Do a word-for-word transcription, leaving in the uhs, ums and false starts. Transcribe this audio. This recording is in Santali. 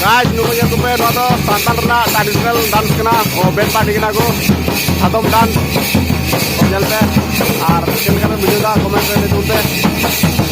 ᱜᱟᱭᱡᱽ, ᱱᱚᱜᱼᱚᱭ ᱧᱮᱞ ᱠᱚᱯᱮ, ᱱᱚᱣᱟ ᱫᱚ ᱥᱟᱱᱛᱟᱲ ᱨᱮᱱᱟᱜ traditional dance ᱠᱟᱱᱟ᱾ ᱚ, band party ᱠᱟᱱᱟ ᱠᱚ, ᱟᱫᱚᱢ dance᱾ ᱧᱮᱞ ᱯᱮ, ᱟᱨ ᱪᱮᱫ ᱞᱮᱠᱟ ᱯᱮ ᱵᱩᱡᱷᱟᱹᱣ ᱫᱟ, comment ᱨᱮ ᱞᱟᱹᱭ ᱛᱟᱵᱚᱱ ᱯᱮ᱾